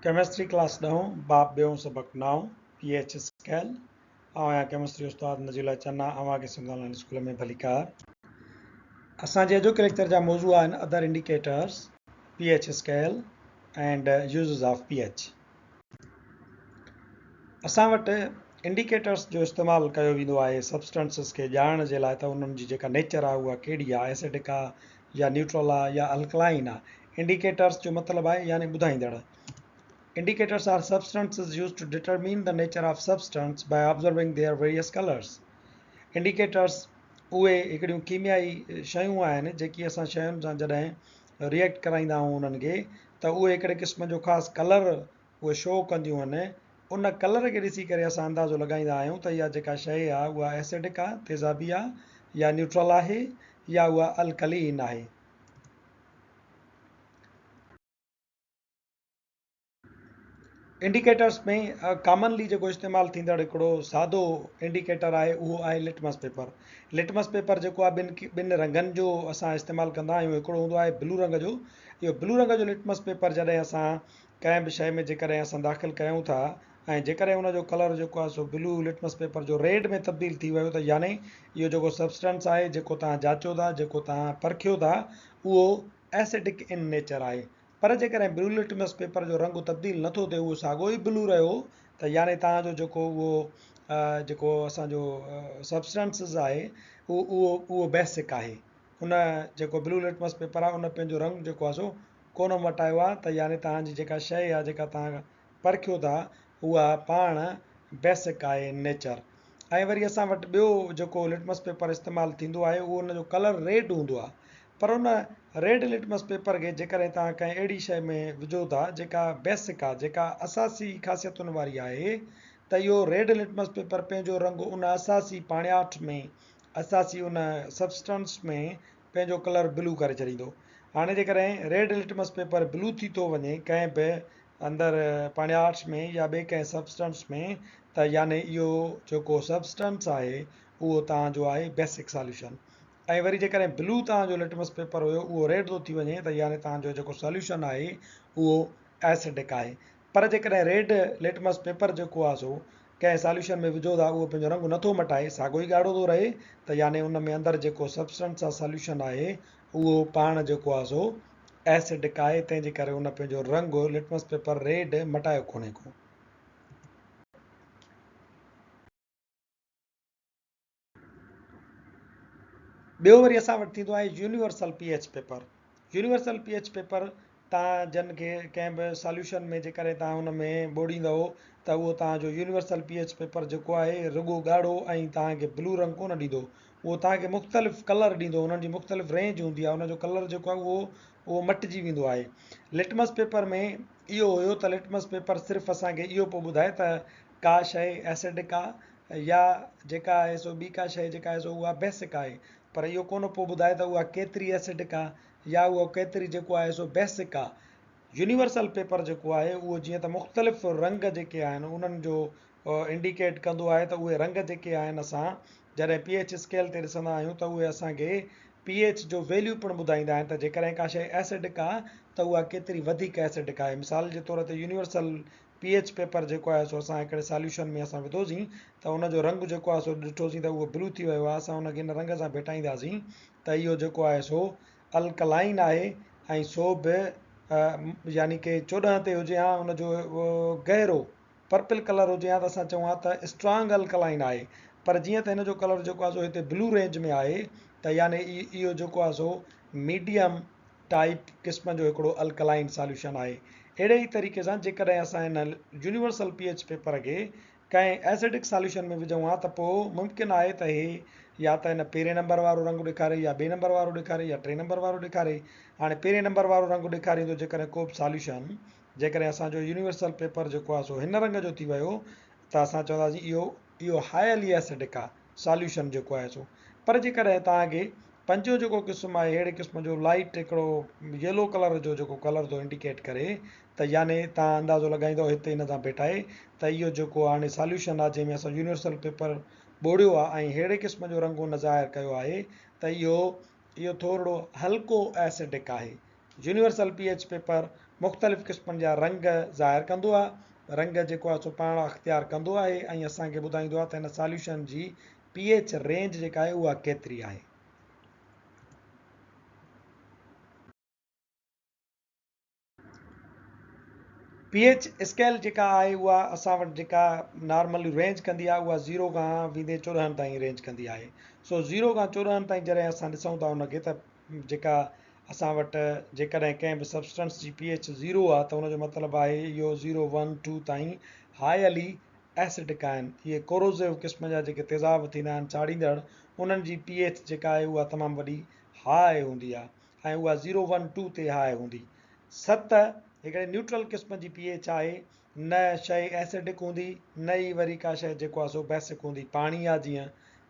Chemistry class ڏهون، باب ٻيون، سبق نائون، پي ايڇ اسڪيل. آئون آهيان ڪيمسٽري استاد نذير الله چنا، اوهان کي سنڌ آنلائن اسڪول ۾ ڀليڪار. اسان جي اڄوڪي ليڪچر جا موضوع آهن other indicators, P H scale and uses of P H. اسان وٽ انڊيڪيٽرس جو استعمال ڪيو ويندو آهي سبسٽنسز کي ڄاڻڻ جي لاء ته انهن جي جيڪا نيچر آهي اها ڪهڙي آهي، ايسڊڪ آهي يا نيوٽرل آهي يا الڪلائن آهي. انڊيڪيٽرس جو مطلب آهي يعني ٻڌائيندڙ. Indicators are substances used to determine the nature of substance by observing their various colours. Indicators اهي هڪڙيون ڪيميائي شيون آهن جيڪي اسان شين سان جڏهن ريئيڪٽ ڪرائيندا آهيون انهن کي ته اهي هڪڙي قسم جو خاص ڪلر اهي شو ڪنديون آهن. ان ڪلر کي ڏسي ڪري اسان اندازو لڳائيندا آهيون ته اها جيڪا شيء آهي اها ايسڊڪ آهي، تيزابي آهي يا نيوٽرل آهي يا اها الڪلين آهي. انڊيڪيٽرس ۾ ڪامنلي جيڪو استعمال ٿيندڙ هڪڙو سادو انڊيڪيٽر آهي اهو آهي لٽمس پيپر. لٽمس پيپر جيڪو آهي ٻن رنگن جو اسان استعمال ڪندا آهيون. هڪڙو هوندو آهي بلو رنگ جو. اهو بلو رنگ جو لٽمس پيپر جڏهن اسان ڪنهن به شيء ۾ جيڪڏهن اسان داخل ڪيون ٿا ۽ جيڪڏهن ان جو ڪلر جيڪو آهي سو بلو لٽمس پيپر جو ريڊ ۾ تبديل ٿي ويو ته يعني اهو جيڪو سبسٽنس آهي جيڪو توهان جاچيو ٿا جيڪو توهان پرکيو ٿا اهو ايسڊڪ ان نيچر آهي. پر جيڪڏهن بلو لٽمس پيپر جو رنگ تبديل نه ٿو ٿئي اهو ساڳيو ئي بلو رهيو ته يعني توهان جو جيڪو اهو جيڪو اسان جو سبسٽنسز آهي اهو اهو اهو بيسڪ آهي ان جيڪو بلو لٽمس پيپر آهي ان پنهنجو رنگ جيڪو آهي سو ڪونه مٽايو آهي ته يعني توهان جي جيڪا شيء آهي جيڪا توهان پرکيو ٿا اها پاڻ بيسڪ آهي ان نيچر ۽ وري اسان وٽ ٻيو جيڪو لٽمس پيپر استعمال ٿيندو آهي اهو ان جو ڪلر ريڊ هوندو آهي پر ان ريڊ لٽمس پيپر کي جيڪڏهن توهان ڪنهن اهڙي شيء ۾ وجهو ٿا جيڪا بيسڪ آهي جيڪا اساسي خاصيتن واري آهي ته اهو ريڊ لٽمس پيپر پنهنجو رنگ ان اساسي پاڻياٺ ۾ اساسي ان سبسٽنس ۾ پنهنجو ڪلر بلو ڪري ڇڏيندو. هاڻي جيڪڏهن ريڊ لٽمس پيپر بلو ٿي ٿو وڃي ڪنهن به اندر پاڻياٺ ۾ يا ٻئي ڪنهن سبسٽنس ۾ ته يعني اهو جيڪو سبسٽنس آهي اهو توهان جو آهي بيسڪ ساليوشن ۽ وري جيڪڏهن بلو توهان جو لٽمس پيپر هيو اهو ريڊ ٿو ٿي وڃي ته يعني توهان جو جيڪو ساليوشن آهي اهو ايسڊڪ آهي پر جيڪڏهن ريڊ لٽمس پيپر جيڪو آهي سو ڪنهن ساليوشن ۾ وجهو ٿا اهو پنهنجو رنگ نٿو مٽائي ساڳو ئي ڳاڙهو ٿو رهي ته يعني ان ۾ اندر جيڪو سبسٽنس يا ساليوشن آهي اهو پاڻ جيڪو آهي سو ايسڊڪ آهي تنهن جي ڪري ان پنهنجو رنگ لٽمس پيپر ريڊ مٽايو ڪونهي ڪو. ٻيو وري اسان وٽ ٿيندو آهي universal P H paper. Universal P H paper تان جن کي ڪنهن به ساليوشن ۾ جيڪڏهن تان ان ۾ ٻوڙيندؤ ته اهو تان جو يونيورسل پي ايڇ پيپر جيڪو آهي رڳو ڳاڙهو ۽ تان کي بلو رنگ ڪونه ڏيندو اهو توهان کي مختلف ڪلر ڏيندو انهن جي مختلف رينج هوندي آهي ان جو ڪلر جيڪو آهي اهو اهو مٽجي ويندو آهي لٽمس پيپر ۾ اهو هيو ته لٽمس پيپر صرف اسان کي اهو پيو ٻڌائي ته ڪا شيء ايسڊڪ آهي يا جيڪا آهي سو ٻي ڪا شيء جيڪا آهي سو اها بيسڪ آهي پر اهو ڪونه پيو ٻڌائي ته اها ڪيتري ايسڊڪ آهي يا اهو ڪيتري جيڪو آهي سو بيسڪ آهي يونيورسل پيپر جيڪو آهي اهو جيئن ته مختلف رنگ جيڪي آهن انهن جو انڊيڪيٽ ڪندو آهي ته اهي رنگ جيڪي آهن اسان جڏهن پي ايڇ اسڪيل تي ڏسندا آهيون ته اهي اسان کي پي ايڇ جو ويليو پڻ ٻڌائيندا آهن ته جيڪڏهن ڪا شيء ايسڊڪ آهي ته اها ڪيتري وڌيڪ ايسڊڪ آهي مثال جي طور تي يونيورسل پي ايڇ پيپر جيڪو آهي سو اسان هڪڙي ساليوشن ۾ اسان وڌوسين ته ان جو رنگ جيڪو آهي سو ڏٺوسين ته اهو بلو ٿي ويو آهي اسان ان کي ان رنگ سان ڀيٽائينداسين ته اهو جيڪو آهي سو الڪلائن آهي ۽ سو به يعني ڪي 14 تي هجي ها ان جو گهرو پرپل ڪلر هجي ها ته اسان چئون ها ته اسٽرانگ الڪلائن آهي پر جيئن ته هن جو ڪلر جيڪو آهي سو هتي بلو رينج ۾ آهي ته يعني اهو جيڪو آهي سو ميڊيم ٽائيپ قسم جو هڪڙو الڪلائن ساليوشن آهي. اهڙي ئي طريقي سان جيڪڏهن اسان هن يونيورسل پي ايڇ پيپر کي ڪنهن ايسڊڪ ساليوشن ۾ وجهون ها ته پوء ممڪن آهي ته هي يا ته هن پهرين نمبر وارو رنگ ڏيکاري يا ٻئي نمبر وارو ڏيکاري يا ٽئين نمبر وارو ڏيکاري. هاڻي پهرين نمبر وارو رنگ ڏيکاريندو جيڪڏهن ڪو به ساليوشن جيڪڏهن اسان جو يونيورسل پيپر جيڪو آهي سو هن رنگ جو ٿي ويو ته اسان چونداسين اهو اهو هائلي ايسڊڪ آهي ساليوشن جيڪو آهي سو پر جيڪڏهن توهان کي پنجون جيڪو قسم آهي اهڙي قسم جو لائٽ هڪڙو يلو ڪلر جو جيڪو ڪلر ٿو انڊيڪيٽ ڪري ته يعني توهان اندازو لڳائيندو هتي هن سان ڀيٽائي ته اهو جيڪو هاڻي ساليوشن آهي جنهن ۾ اسان يونيورسل پيپر ٻوڙيو آهي ۽ ههڙي قسم جو رنگ هن ظاهر ڪيو آهي ته اهو اهو ٿورڙو هلڪو ايسڊڪ آهي. يونيورسل پي ايڇ پيپر مختلف قسمن جا رنگ ظاهر ڪندو آهي. رنگ جيڪو آهي سو پاڻ اختيار ڪندو آهي ۽ اسان کي ٻڌائيندو آهي ته هن ساليوشن جي پي ايڇ رينج جيڪا آهي اها ڪيتري آهي. پي ايڇ اسڪيل جيڪا آهي اها اسان وٽ جيڪا نارملي رينج ڪندي آهي اها زيرو کان ويندي 14 تائين رينج ڪندي آهي. سو زيرو کان 14 تائين جڏهن اسان ڏسون ٿا ان کي ته جيڪا اسان وٽ جيڪڏهن ڪنهن به سبسٽنس جي پي ايڇ زيرو آهي ته ان جو مطلب آهي اهو زيرو ون ٽو تائين هائلي ايسڊڪ آهن. اهي ڪوروزيو قسم جا جيڪي تيزاب ٿيندا آهن ساڙيندڙ، انهن جي پي ايڇ جيڪا آهي اها تمام وڏي هاء هوندي آهي ۽ اها زيرو ون ٽو تي هاء هوندي. 7 هڪڙي نيوٽرل قسم جي پي ايڇ آهي، نه شيء ايسڊڪ هوندي نه ئي وري ڪا شيء جيڪو آهي سو بيسڪ هوندي. پاڻي آهي جيئن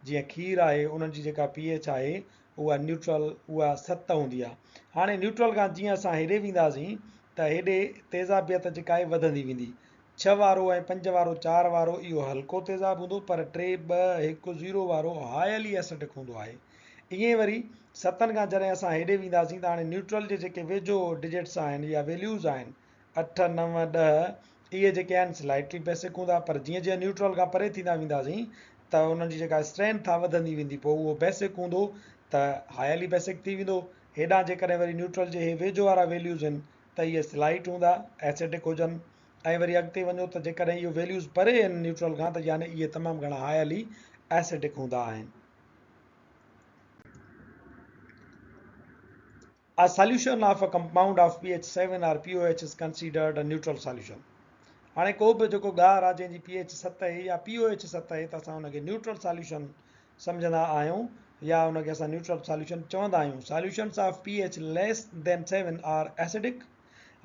جيئن کير آهي انهن جي جيڪا پي ايڇ آهي اها نيوٽرل اها 7 هوندي آهي. هاڻي نيوٽرل کان جيئن اسان هيڏي وينداسين ته هيڏي تيزابيت جيڪا آهي وڌندي ويندي. 6 وارو ۽ 5 وارو 4 وارو اهو هلڪو تيزاب هوندو پر 3 2 1 0 وارو هائلي ايسڊڪ هوندو آهي. ائين وري ستن کان جڏهن اسان هيڏي وينداسين ته هاڻي نيوٽرل جي جيڪي ويجهو ڊجٽس آهن يا ويليوز آهن 8 9 10 اهي جيڪي آهن سلائٽلي بيسڪ هوندا پر جيئن جيئن نيوٽرل کان پري ٿيندا وينداسين ته انهن جي جيڪا اسٽرينٿ آهي وڌندي ويندي پوء اهو بيسڪ هوندو ته هائلي بيسڪ ٿي ويندو. هيڏانهن جيڪڏهن وري نيوٽرل جي هي ويجهو وارا ويليوز آهن ته اهي سلائٽ هوندا ايسڊڪ هجن ۽ وري اڳتي وڃو ته جيڪڏهن اهو ويليوز پري آهن نيوٽرل کان ته يعني اهي تمام گهڻا هائلي ايسڊڪ هوندا آهن. A solution of a compound of pH 7 or POH is considered a neutral solution. هاڻي ڪو به جيڪو گار آهي جنهن جي پي ايڇ 7 آهي يا پي او ايڇ 7 آهي ته اسان ان کي نيوٽرل ساليوشن سمجهندا آهيون يا ان کي اسان نيوٽرل ساليوشن چوندا آهيون. Solutions of P H less than 7 are acidic.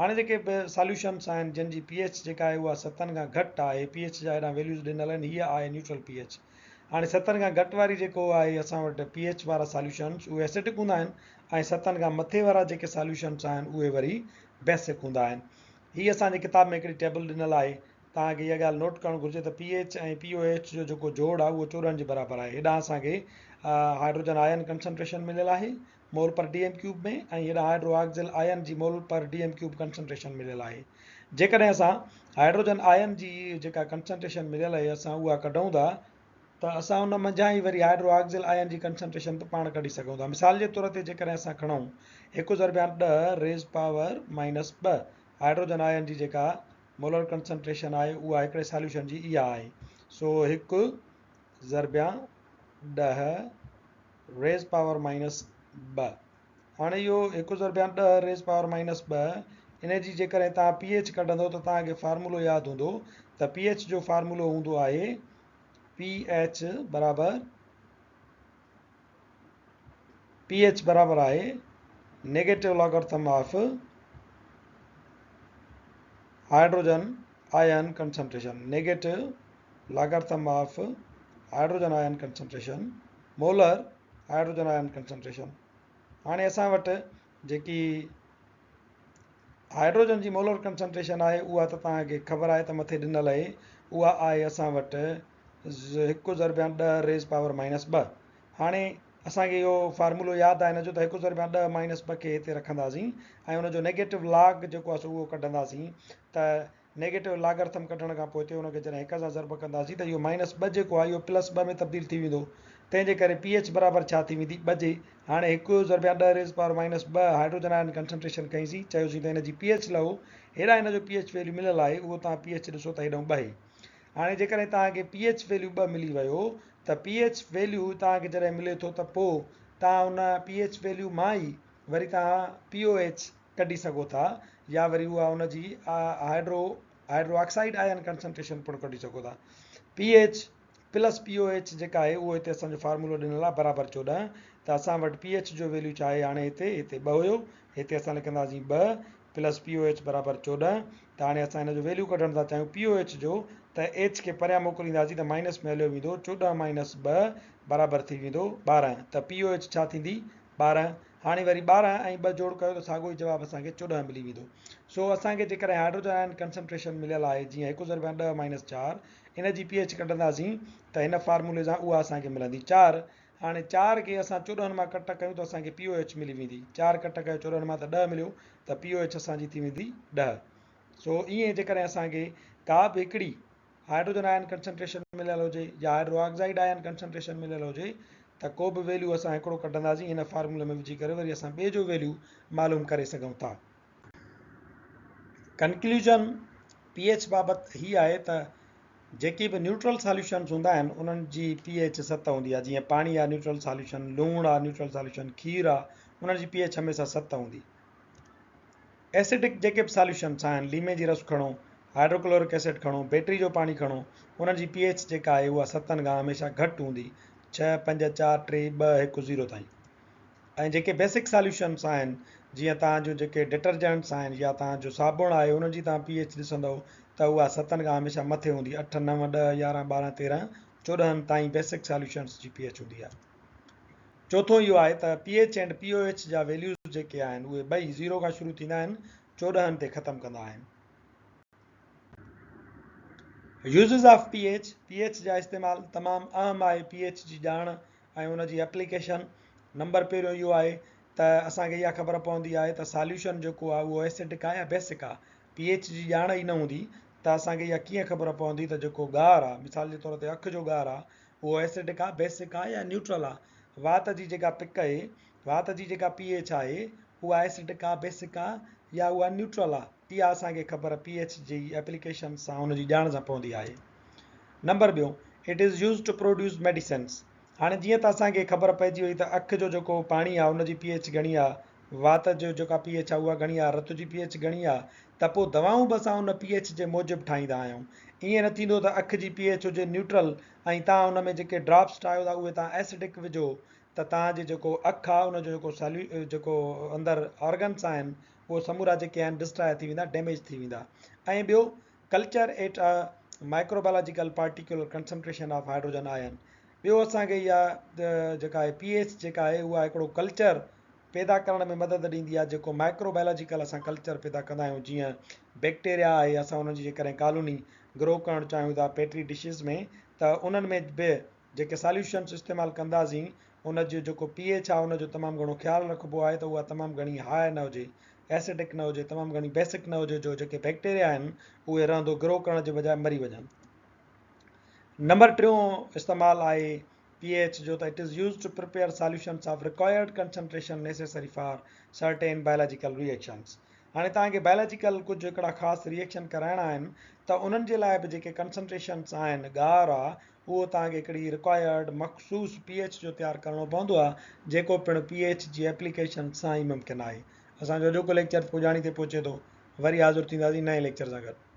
هاڻي جيڪي به ساليوشنس آهن جن جي پي ايڇ جيڪا آهي اها ستن کان گهٽ آهي، پي ايڇ جا هيڏانهن ويليوز ڏنل آهن، هيء آهي نيوٽرل پي ايڇ. هاڻي ستن کان گهٽ واري جيڪو آهي اسان وٽ پي ايڇ وارا ساليوشنس اهي ايسڊڪ هوندا آهن ۽ ستن کان مٿي وارا جيڪي ساليوشنس آهن اهي وري بيسڪ هوندا آهن. هي اسان جي ڪتاب ۾ هڪڙي ٽيبل ڏنل آهي. توهان کي اها ڳالهه نوٽ ڪرڻ گهرجي ته P H ۽ P O H جو جيڪو جوڙ آهي اهو 14 جي برابر آهي. هيڏانهن اسان کي هائڊروجن آئن ڪنسنٽريشن مليل آهي مول پر ڊي ايم ڪيوب ۾ ۽ هيڏانهن هائڊرو آڪزل آئن جي مول پر ڊي ايم ڪيوب ڪنسنٽريشن مليل آهي. جيڪڏهن اسان هائڊروجن آئن جي جيڪا ڪنسنٽريشن مليل آهي اسان اها ڪڍون ٿا ته اسان ان منجهان ئي وري هائڊرو آڪزل آئن جي ڪنسنٽريشن به پاڻ ڪڍي سگهون ٿا. مثال جي طور تي جيڪڏهن اسان کڻون هڪ ضربيان 10 ريز پاور مائنس 2 هائڊروجن آئن جي جيڪا مولر ڪنسنٽريشن آهي اها هڪڙي ساليوشن جي اها آهي سو هڪ ضربيان 10 ريز پاور مائنس 2. هاڻي اهو هڪ ضربيان 10 ريز پاور مائنس 2 ان جي جيڪڏهن توهان پي ايڇ ڪڍندو ته توهان کي فارمولو ياد هوندو ته پي ايڇ جو فارمولو هوندو آهي پي ايڇ برابر پي ايڇ برابر آهي negative logarithm of hydrogen ion concentration, negative logarithm of hydrogen ion concentration, molar hydrogen ion concentration. هاڻي اسان وٽ جيڪي هائڊروجن جي مولر ڪنسنٽريشن آهي اها ته توهان کي خبر آهي ته مٿي ڏنل آهي، اها آهي اسان وٽ هڪ ضربيان 10 ريز پاور مائنس 2. هاڻي اسان کي اهو فارمولو ياد آهي هن جو ته هڪ ضربيان 10 مائنس 2 کي هتي رکنداسين ۽ ان جو نيگيٽو لاگ جيڪو آهي سو اهو ڪڍنداسين ته نيگيٽو لاگرٿم ڪڍڻ کان پوء هتي ان کي جڏهن هڪ سان ضرب ڪنداسين ته اهو مائنس 2 جيڪو آهي اهو پلس 2 ۾ تبديل ٿي ويندو تنهن جي ڪري پي ايڇ برابر ڇا ٿي ويندي 2 جي. هاڻي هڪ ضربيان 10 ريز پاور مائنس 2 هائڊروجن آئن ڪنسنٽريشن کنئيسين چيوسين ته هن جي پي ايڇ لهو هيڏانهن هن جو پي ايڇ ويليو مليل آهي اهو توهان پي ايڇ ڏسو ته هيڏانهن 2 آهي. هاڻي جيڪڏهن توهان کي پي ايڇ ويليو 2 ملي ويو ته پي ايڇ ويليو توهان کي جڏهن ملي ٿو ته پوء توهان ان پي ايڇ ويليو مان ئي وري توهان پي او ايڇ ڪڍي سگهو ٿا يا وري اها ان جي هائڊرو آڪسائيڊ آئن ڪنسنٽريشن پڻ ڪڍي سگهو ٿا. P H plus P O H جيڪا آهي اهو هتي اسان جو فارمولو ڏنل آهي برابر 14 ته اسان وٽ پي ايڇ جو ويليو ڇا آهي هاڻي هتي 2 هيو هتي اسان لکنداسين 2 پلس پي او ايڇ برابر 14 ته هاڻي اسان هن جو ويليو ڪڍڻ ٿا چاهيون پي او ايڇ جو ته ايڇ کي پريان موڪلينداسين ته مائنس ۾ هليو ويندو 14 مائنس 2 برابر ٿي ويندو 12 ته پي او ايڇ ڇا ٿيندي 12. هاڻي وري 12 ۽ 2 جوڙ ڪيو ته ساڳيو ئي جواب اسان کي 14 ملي ويندو. سو اسان کي جيڪڏهن هائڊروجن آئن ڪنسنٽريشن مليل آهي جيئن هڪ ضرب 10 مائنس 4 ان جي پي ايڇ ڪڍنداسين ته هن فارمولي سان اها اسان کي ملندي 4. هاڻي چار کي اسان 14 مان ڪٽ ڪيون ته اسان کي پي او ايڇ ملي ويندي. چار ڪٽ ڪيو 14 مان ته 10 مليو ته پي او ايڇ اسان جي ٿي ويندي 10. سو ائين جيڪڏهن اسان کي ڪا به هڪڙي هائڊروجن آئن ڪنسنٽريشن مليل هجي يا هائڊرو آڪسائيڊ آئن ڪنسنٽريشن مليل هجي ته ڪو به ويليو اسان هڪڙو ڪڍنداسين هن فارمولي ۾ وجهي ڪري وري اسان ٻئي جو ويليو معلوم ڪري سگهون ٿا. ڪنڪليوجن پي ايڇ بابت هي آهي ته جيڪي به نيوٽرل ساليوشنز هوندا آهن انهن جي پي ايڇ 7 هوندي آهي، جيئن پاڻي آهي نيوٽرل ساليوشن، لوڻ آهي نيوٽرل ساليوشن، کير آهي، انهن جي پي ايڇ هميشه 7 هوندي. ايسڊڪ جيڪي به ساليوشنز آهن، ليمي جي رس کڻو، هائڊروڪلورڪ ايسڊ کڻو، بيٽري جو پاڻي کڻو، انهن جي پي ايڇ جيڪا آهي اها 7 کان هميشه گهٽ هوندي، 6، 5، 4، 3، 2، 1، 0 تائين. ۽ جيڪي بيسڪ ساليوشنز آهن جيئن توهان جون جيڪي ڊٽرجنٽس آهن يا توهان جو صابڻ آهي انهن جي توهان پي ايڇ ڏسندؤ ته اها 7 کان هميشه مٿي هوندي، 8، 9، 10، 11، 12، 13، 14 تائين بيسڪ ساليوشنز جي پي ايڇ هوندي آهي. چوٿون اهو آهي ته P H and P O H جا ويليوز جيڪي آهن اهي ٻئي 0 کان شروع ٿيندا آهن 14 تي ختم ڪندا آهن. Uses of P H, P H جا استعمال تمام اهم آهي، پي ايڇ جي ڄاڻ ۽ ان جي ايپليڪيشن. نمبر پهريون اهو آهي ته اسان کي اها خبر پوندي آهي ته ساليوشن جيڪو آهي اهو ايسڊڪ آهي يا بيسڪ آهي. پي ايڇ جي ڄاڻ ئي نه هوندي ته اسان کي اها ڪيئن خبر پوندي ته جيڪو ڳار آهي، مثال جي طور تي اک جو ڳار آهي، اهو ايسڊڪ آهي، بيسڪ آهي يا نيوٽرل آهي. وات جي جيڪا پڪ آهي، وات جي جيڪا پي ايڇ آهي، اها ايسڊڪ آهي، بيسڪ آهي يا اها نيوٽرل آهي. اها اسان کي خبر پي ايڇ جي ايپليڪيشن سان ان جي ڄاڻ سان پوندي آهي. نمبر ٻيون، It is used to produce medicines. هاڻي جيئن ته اسان کي خبر پئجي وئي ته اک جو جيڪو پاڻي آهي ان جي پي ايڇ گهڻي آهي، وات جو جيڪا پي ايڇ آهي اها گهڻي آهي، رت جي پي ايڇ گهڻي آهي ته پوء دوائون به اسان ان پي ايڇ جي موجب ٺاهيندا آهيون. ائين نه ٿيندو ته اک جي پي ايڇ هجي نيوٽرل ۽ توهان ان ۾ جيڪي ڊراپس ٺاهيو ٿا اهي توهان ايسڊڪ وجهو ته توهان جي جيڪو اک آهي ان جو جيڪو ساليو جيڪو اندر آرگنس آهن اهي سمورا جيڪي آهن ڊسٽراء ٿي ويندا ڊيميج ٿي ويندا ۽ ٻيو culture at a microbiological particular concentration of hydrogen ion ٻيو اسان کي اها جيڪا آهي پي ايڇ جيڪا آهي اها هڪڙو ڪلچر پيدا ڪرڻ ۾ مدد ڏيندي آهي جيڪو مائڪروبايولاجيڪل اسان ڪلچر پيدا ڪندا آهيون جيئن بيڪٽيريا آهي اسان انهن جي جيڪڏهن ڪالوني گرو ڪرڻ چاهيون ٿا پيٽري ڊشز ۾ ته انهن ۾ به جيڪي ساليوشنس استعمال ڪنداسين ان جو جيڪو پي ايڇ آهي ان جو تمام گهڻو خيال رکبو آهي ته اها تمام گهڻي هاء نه هجي ايسڊڪ نه هجي، تمام گهڻي بيسڪ نه هجي جو جيڪي بيڪٽيريا آهن اهي رهندو گرو ڪرڻ جي بجاء مري وڃن. نمبر ٽيون استعمال آهي پي ايڇ جو ته it is used to prepare solutions of required concentration necessary for certain biological reactions. هاڻي توهان کي بائلاجيڪل ڪجهه هڪڙا خاص ريئيڪشن ڪرائڻا آهن ته انهن جي لاء به جيڪي ڪنسنٽريشنس آهن ڳار آ اهو توهان کي هڪڙي رڪوائرڊ مخصوص پي ايڇ جو تيار ڪرڻو پوندو آ جيڪو پڻ پي ايڇ جي ايپليڪيشن سان ئي ممڪن آهي. اسان جو اڄوڪو ليڪچر پڄاڻي تي پهچي ٿو. وري حاضر ٿينداسين نئين ليڪچر سان گڏ.